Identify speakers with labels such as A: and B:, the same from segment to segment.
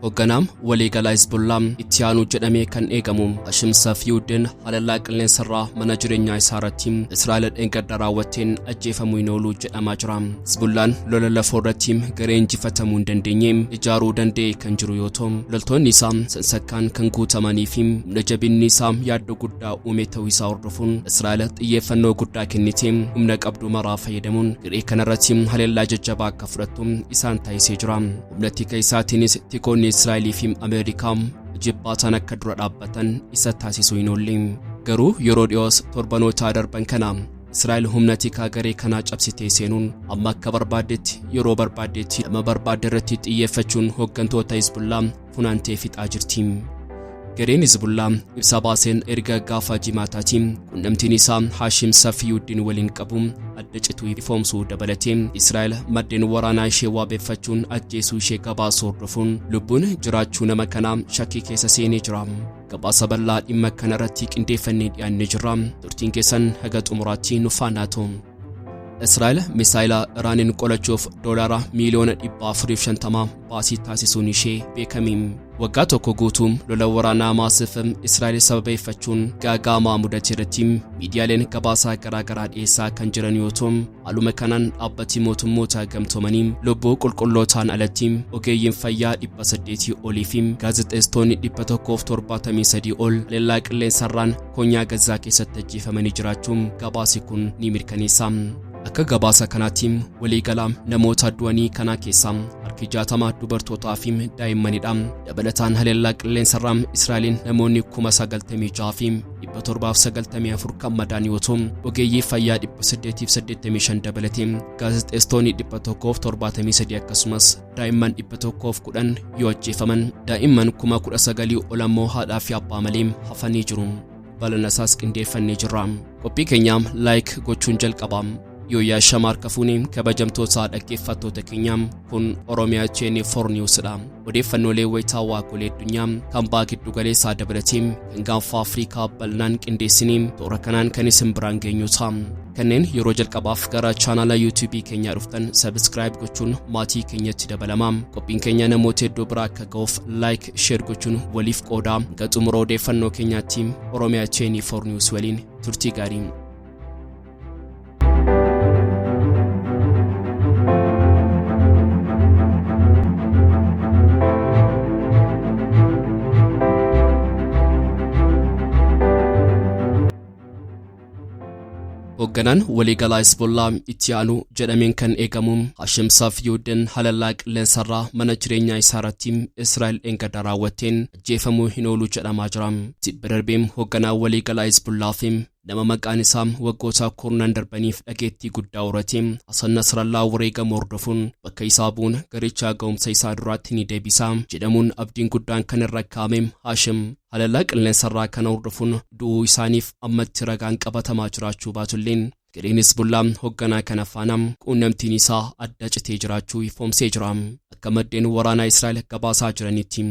A: Hoogganaan waliigalaa Hizbullaa itti aanu jedhamee kan eegamu Hashim Safiyuddin halallaa qilleensarraa mana jireenyaa isaa irratti Israa'el dheengadda raawwatteen ajjeefamuu hin oolu jedhamaa jira. Hizbullaan lola lafoo irratti garee injifatamuu hin dandeenye ijaaruu danda'e kan jiru yoo ta'u, loltoonni isaa sansakkaan kan guutamanii fi humna jabinni isaa yaaddoo guddaa uume ta'uu isaa hordofuun Israa'el xiyyeeffannoo guddaa kennitee humna qabdu maraa fayyadamuun garee kanarratti haleellaa jajjabaa akka fudhattu isaan taasisee jira. Humna tika isaatiinis tikoonni Israa'elii fi Ameerikaa jibbaataan akka dura dhaabbatan isa taasisuu hin oolle. Garuu yeroo dhiyoos torbanootaa darban kana Israa'el humna tikaa garee kanaa cabsitee seenuun amma akka barbaaddetti yeroo barbaaddetti nama barbaadde irratti xiyyeeffachuun hooggantoota Hizbullaa funaantee fixaa jirti. Gareen Hizbullaa ibsa baaseen erga gaafa jimaataatiin qunnamtiin isaa Haashim Safiyuddin waliin qabu adda cituu ifoomsuu dabalatee Israa'el maddeen waraanaa ishee waabeeffachuun ajjeesuu ishee gabaasuu hordofuun lubbuun jiraachuu nama kanaa shakkii keessa seenee jira. Gabaasa bal'aa dhimma kanarratti qindeeffannee dhiyaannee jirra. Turtiin keessan haga xumuraatti nu faana ta'u. Israa'el misaayila Iraaniin qolachuuf doolaara miiliyoona 450 baasii taasisuun ishee beekame. Waggaa tokko guutuu lola waraanaa Hamaasiif Israa'el sababeeffachuun gaaga'amaa mudate irratti miidiyaaleen gabaasaa garaagaraa dhiyeessaa kan jiran yoo ta'u, haaluma kanaan dhaabbati mootummoota gamtoomanii lubbuu qulqullootaan alatti ogeeyyiin fayyaa 800 olii fi gaazexeessitoonni 173 ol haleellaa qilleensarraan konyaa Gazaa keessatti ajjeefamanii jiraachuun gabaasi kun ni mirkaneessa. Akka gabaasa kanaatti waliigala namoota du'anii kanaa keessaa harki 60 dubartootaa fi daa'immanidha. Dabalataan haleellaa qilleensarraa Israa'eliin namoonni 96,794 kan madaan yoo ta'u, ogeeyyii fayyaa 885 dabalatee gaazexeessitoonni 173 akkasumas daa'imman 110 yoo ajjeefaman daa'imman 19,000 ol ammoo haadhaa fi abbaa malee hafanii jiru. Bal'ina isaas qindeeffannee jirra. Qophii keenya like gochuun jalqaba. Yooyyaa shama harka fuunee kabajamtoota dhaggeeffattoota keenya, kun Oromiyaa 24 News dha. Odeeffannoolee wayitaawaa golee addunyaa kan baha giddu galeessaa dabalatee kan gaanfa Afrikaa bal'inaan qindeessinee toora kanaan kan isin biraan geenyu ta'a. Kanneen yeroo jalqabaaf gara chaanaala YouTube keenyaa dhuftan subscribe gochuun maatii keenyatti dabalamaa. Qophiin keenya namoota hedduu biraa akka ga'uuf like, share gochuun waliif qoodaa. Hanga xumura odeeffannoo keenyaatti Oromiyaa 24 News waliin turtii gaarii. Hoogganaan waliigalaa Hizbollaa itti aanu jedhameen kan eegamu Hashim Safiyuddin halallaa qilleensarraa mana jireenyaa isaa irratti Israa'el dheengadda raawwatteen ajjeefamuu hin oolu jedhamaa jira. Tibba darbee hoogganaa waliigalaa Hizbollaa fi nama maqaan isaa waggoota kurnan darbaniif dhageettii guddaa horate Hasan Nasrallaa wareegama hordofuun bakka isaa bu'uun garichaa ga'umsa isaa duraatti ni deebisa jedhamuun abdiin guddaan kan irra kaa'ame Hashim halallaa qilleensarraa kana hordofuun du'uu isaaniif ammatti ragaan qabatamaa jiraachuu baatulleen gareen Hizbullaa hoogganaa kana faana quunnamtiin isaa adda citee jiraachuu ifoomsee jira. Akka maddeen waraanaa Israa'el gabaasaa jiranitti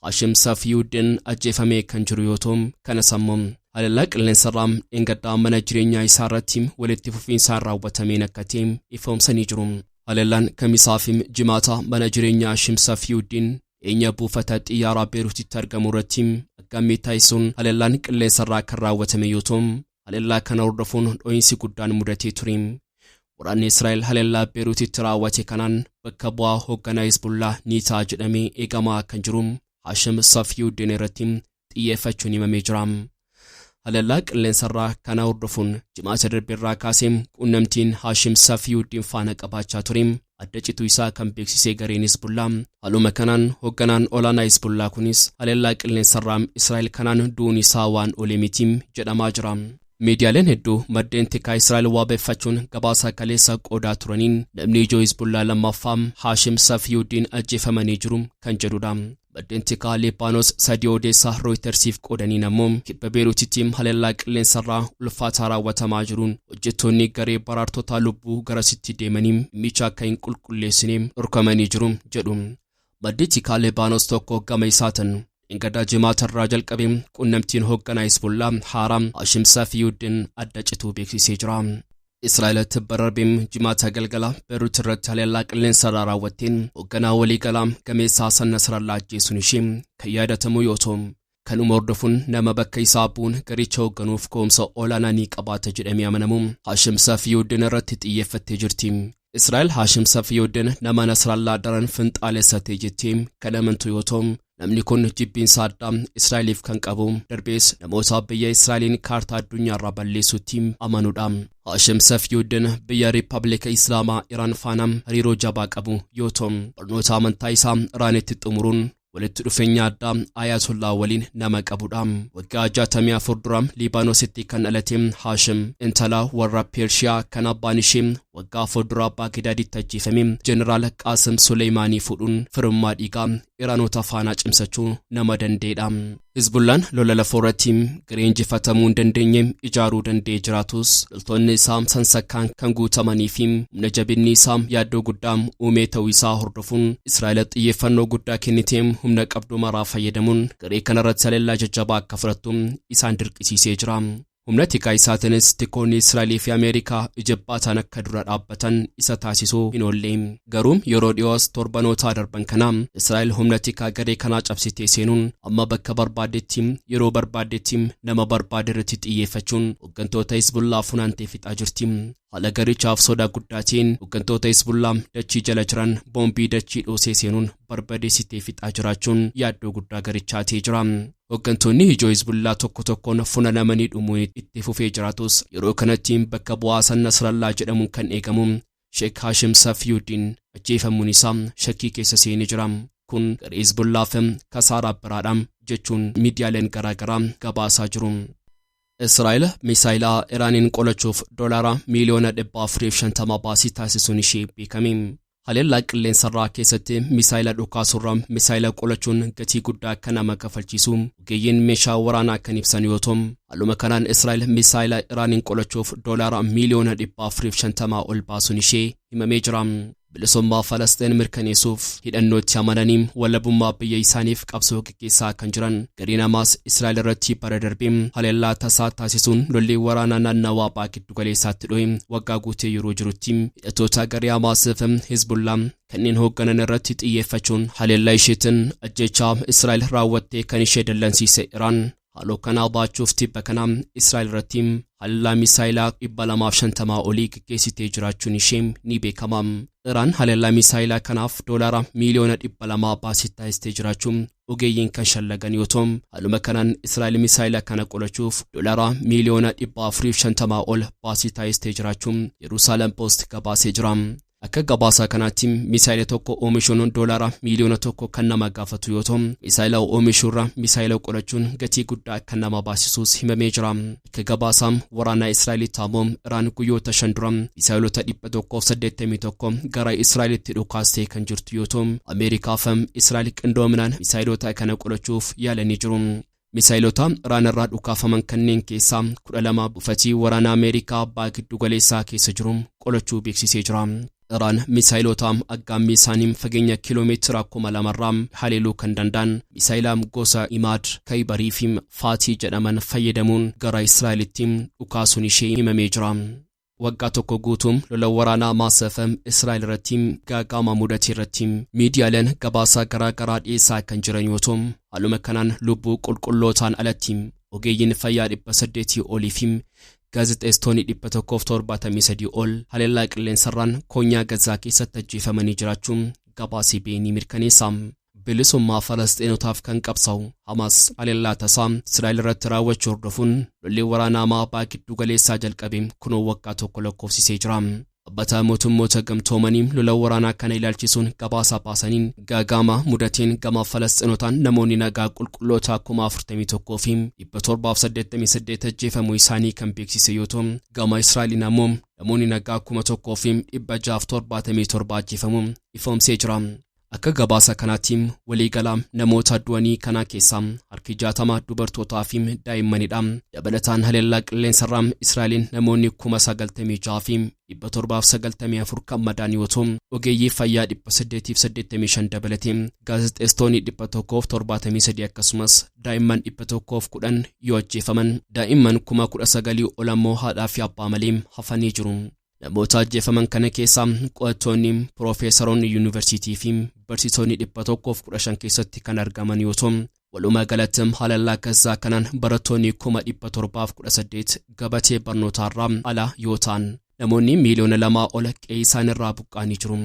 A: Hashim Safiyuddin ajjeefamee kan jiru yoo ta'u, kanas ammoo halallaa qilleensarraa dheengaddaa mana jireenyaa isaa irratti walitti fufiinsaan raawwatameen akka ta'e ifoomsanii jiru. Halallaan Kamisaa fi Jimaata mana jireenyaa Hashim Safiyuddin dhiyeenya buufata xiyyaaraa Beeruutitti argamu irratti aggammii taasisuun halallaan qilleensarraa kan raawwatame yoo ta'u, halallaa kana hordofuun dho'iinsi guddaan mudatee ture. Waraanni Israa'el halallaa Beeruutitti raawwate kanaan bakka bu'aa hoogganaa Hizbullaa ni ta'a jedhamee eegamaa kan jiru Hashim Safiyuddin irratti xiyyeeffachuun himamee jira. Halallaa qilleensarraa kana hordofuun jimaata darbeerraa kaasee quunnamtiin Hashim Safiyuddin faana qabaachaa ture adda cituu isaa kan beeksisee gareen Hizbullaa. Haaluma kanaan hoogganaan olaanaa Hizbullaa kunis halallaa qilleensarraa Israa'el kanaan du'uun isaa waan oole miti jedhamaa jira. Miidiyaaleen hedduu maddeen tikaa Israa'el waabeeffachuun gabaasa kaleessa qoodaa turaniin namni ijoo Hizbullaa lammaffaa Haashim Safiyuddin ajjeefamanii jiru kan jedhudha. Maddeen tikaa Liibaanos sadii odeessaa Rooyitersiif qoodaniin ammoo kibba Beeruutitti halellaa qilleensarraa ulfaataa raawwatamaa jiruun hojjettoonni garee baraartotaa lubbuu garasitti deemanii dhimmicha akka hin qulqulleessine dhorkamanii jiru jedhu. Maddi tikaa Liibaanos tokko gama isaatiin dheengaddaa jimaatarraa jalqabee quunnamtiin hoogganaa Hizbullaa haaraa Haashim Safiyuddin adda cituu beeksisee jira. Israa'el tibba darbeem Jimaata galgala Beeruut irratti haleellaa qilleensarraa raawwatteen hoogganaa waliigalaa gameessa Hasan Nasrallaa ajjeesuun ishee kan yaadatamu yoo ta'u, kanuma hordofuun nama bakka isaa bu'uun garicha hoogganuuf ga'umsa olaanaa ni qabaata jedhamee amanamu Haashim Safiyuddin irratti xiyyeeffattee jirti. Israa'el Haashim Safiyuddin nama Nasrallaa daran finxaalessatee jettee kan amantu yoo ta'u, namni kun jibbiinsa addaa Israa'eliif kan qabu darbees namoota biyya Israa'eliin kaartaa addunyaarraa balleessuutti amanuudha. Haashim Safiyuddin biyya Riippaabilika Islaamaa Iraan faana hariiroo jabaa qabu yoo ta'u, barnoota amantaa isaa Iraanitti xumuruun walitti dhufeenya addaa Ayatollah waliin nama qabudha. Waggaa 64 dura Libaanoositti kan dhalate Haashim intala warra Peershiyaa kan abbaan ishee waggaa 4 dura Baagdaaditti ajjeefame Jeneraal Qaasim Suleymaanii fuudhuun firummaa dhiigaa Iraanota faanaa cimsachuu nama danda'edha. Hizbullaan lola lafoo irratti garee injifatamuu hin dandeenye ijaaruu danda'ee jiraatus, loltoonni isaa sansakkaan kan guutamanii fi humna jabinni isaa yaaddoo guddaa uumee ta'uu isaa hordofuun Israa'el xiyyeeffannoo guddaa kennitee humna qabdu maraa fayyadamuun garee kanarratti haleellaa jajjabaa akka fudhattu isaan dirqisiisee jira. Humna tikaa isaatiinis tikoonni Israa'elii fi Ameerikaa ijibbaataan akka dura dhaabbatan isa taasisuu hin oolle. Garuu yeroo dhiyoos torbanoota darban kana Israa'el humna tikaa garee kanaa cabsitee seenuun amma bakka barbaaddetti, yeroo barbaaddetti, nama barbaade irratti xiyyeeffachuun hooggantoota Hizbullaa funaantee fixaa jirti. Haala garichaaf sodaa guddaatiin hooggantoota Hizbullaa dachii jala jiran boombii dachii dhoosee seenuun barbadeessitee fixaa jiraachuun yaaddoo guddaa garichaa ta'ee jira. Hooggantoonni ijoo Hizbullaa tokko tokkoon funaanamanii dhumuun itti fufee jiraatus, yeroo kanatti bakka bu'aa Hasan Nasrallaa jedhamuun kan eegamu Sheek Haashim Safiyuddin ajjeefamuun isaa shakkii keessa seenee jira. Kun garee Hizbullaaf kasaaraa biraadha jechuun miidiyaaleen garaagaraa gabaasaa jiru. Israa'el misaayilaa Iraaniin qolachuuf doolaara miiliyoona 450 baasii taasisuun ishee beekame. Haleellaa qilleensarraa keessatti misaayila dhukaasurraa misaayila qolachuun gatii guddaa akka nama kafalchiisu ogeeyyiin meeshaa waraanaa kan ibsan yoo ta'u, haaluma kanaan Israa'el misaayila Iraaniin qolachuuf doolaara miiliyoona 450 ol baasuun ishee himamee jira. Bilisummaa Falasxiin mirkaneessuuf hidhannootti amananii walabummaa biyya isaaniif qabsoo gaggeessaa kan jiran gareen Hamaas Israa'el irratti bara darbee haleellaa tasaa taasisuun lolli waraanaa naannawaa baha giddu galeessaatti dho'e waggaa guutee yeroo jirutti, hidhattoota garee Hamaas fi Hizbullaa kanneen hoogganan irratti xiyyeeffachuun haleellaa isheetiin ajjechaa Israa'el raawwattee kan ishee dallansiise Iraan haaloo kanaa baachuuf tibba kana Israa'el irratti haleellaa misaayilaa 250 olii gaggeessitee jiraachuun ishee ni beekama. Iraan haleellaa misaayilaa kanaaf doolaara miiliyoona 200 baasii taasistee jiraachuun ogeeyyiin kan shallagan yoo ta'u, haaluma kanaan Israa'el misaayila kana qolachuuf doolaara miiliyoona 450 ol baasii taasistee jiraachuun Yerusaalem Post gabaasee jira. Akka gabaasa kanaatti misaayila tokko oomishuun doolaara miiliyoona 1 kan nama gaafatu yoo ta'u, misaayila oomishuurra misaayila qolachuun gatii guddaa akka nama baasisuus himamee jira. Akka gabaasa waraana Israa'elitti ammoo Iraan guyyoota 5 dura misaayilota 181 gara Israa'elitti dhukaastee kan jirtu yoo ta'u, Ameerikaa fi Israa'el qindoominaan misaayilota kana qolachuuf yaalanii jiru. Misaayilota Iraan irraa dhukaafaman kanneen keessaa 12 buufatii waraana Ameerikaa baha giddu galeessaa keessa jiru qolachuu beeksisee jira. Iraan misaayilota aggaammii isaanii fageenya kiiloomeetira 2000 irraa haleeluu kan danda'an misaayila gosa Imaad, Kaybarii fi Faatii jedhaman fayyadamuun gara Israa'elitti dhukaasuun ishee himamee jira. Waggaa tokko guutuu lola waraanaa Hamaas fi Israa'el irratti gaaga'ama mudate irratti miidiyaaleen gabaasa garaa garaa dhiyeessaa kan jiran yoo ta'u, haaluma kanaan lubbuu qulqullootaan alatti ogeeyyiin fayyaa 800 olii fi gaazexeessitoonni 173 ol haleellaa qilleensarraan koonyaa Gazaa keessatti ajjeefamanii jiraachuun gabaasii ba'e ni mirkaneessa. Bilisummaa Falasxiinotaaf kan qabsaa'u Hamaas haleellaa tasaa Israa'el irratti raawwachuu hordofuun lolli waraanaa hamaa baha giddu galeessaa jalqabe kunoo waggaa tokko lakkoofsisee jira. Dhaabbata Mootummoota Gamtoomanii lola waraanaa kana ilaalchisuun gabaasa baasaniin gaaga'ama mudateen gama Falasxiinotaan namoonni nagaa qulqulloota 41,788 ajjeefamuu isaanii kan beeksise yoo ta'u, gama Israa'eliin ammoo namoonni nagaa 1,677 ajjeefamuu ifoomsee jira. Akka gabaasa kanaatti waliigala namoota du'anii kanaa keessaa harki 60 dubartootaa fi daa'immanidha. Dabalataan haleellaa qilleensarraa Israa'eliin namoonni 96,794 kan madaan yoo ta'u, ogeeyyii fayyaa 885 dabalatee gaazexeessitoonni 173 akkasumas daa'imman 110 yoo ajjeefaman, daa'imman 19,000 ol ammoo haadhaa fi abbaa malee hafanii jiru. Namoota ajjeefaman kana keessaa qo'attoonni, piroofeesaroonni yuunivarsiitii fi barsiisonni 115 keessatti kan argaman yoo ta'u, walumaa galatti halallaa Gazzaa kanaan barattoonni 718,000 gabatee barnootaarraa ala yoo ta'an, namoonni miiliyoona 2 ol qe'ee isaanirraa buqqa'anii jiru.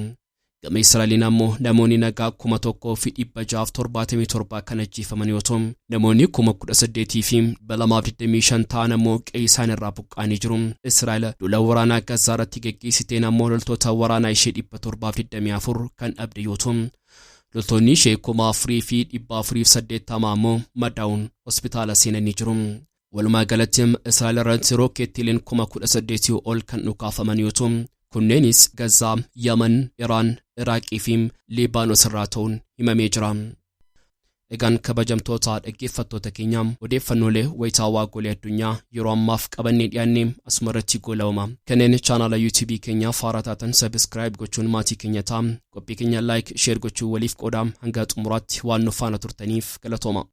A: Gama Israa'eliin ammoo namoonni nagaa 1677 kan ajjeefaman yoo ta'u, namoonni 18,225 ta'an ammoo qe'ee isaanirraa buqqa'anii jiru. Israa'el duula waraanaa Gazzaa irratti geggeessiteen ammoo loltoota waraanaa ishee 724 kan dhabde yoo ta'u, loltoonni ishee 4480 ammoo madaa'uun hospitaala seenanii jiru. Walumaa galatti Israa'el irratti rookeettiileen 18,000 ol kan dhukaafaman yoo ta'u, kunneenis Gazaa, Yaman, Iraan, Iraaqii fi Liibaanos irraa ta'uun himamee jira. Egaan kabajamtoota dhaggeeffattoota keenya, odeeffannoolee wayitaawaa golee addunyaa yeroo ammaaf qabannee dhiyaanne asuma irratti goolabama. Kanneen chaanaala YouTube keenya faaraa taatan subscribe gochuun maatii keenya ta'a. Qophii keenya like, share gochuun waliif qoodaa. Hanga xumuraatti waan nu faana turtaniif galatooma.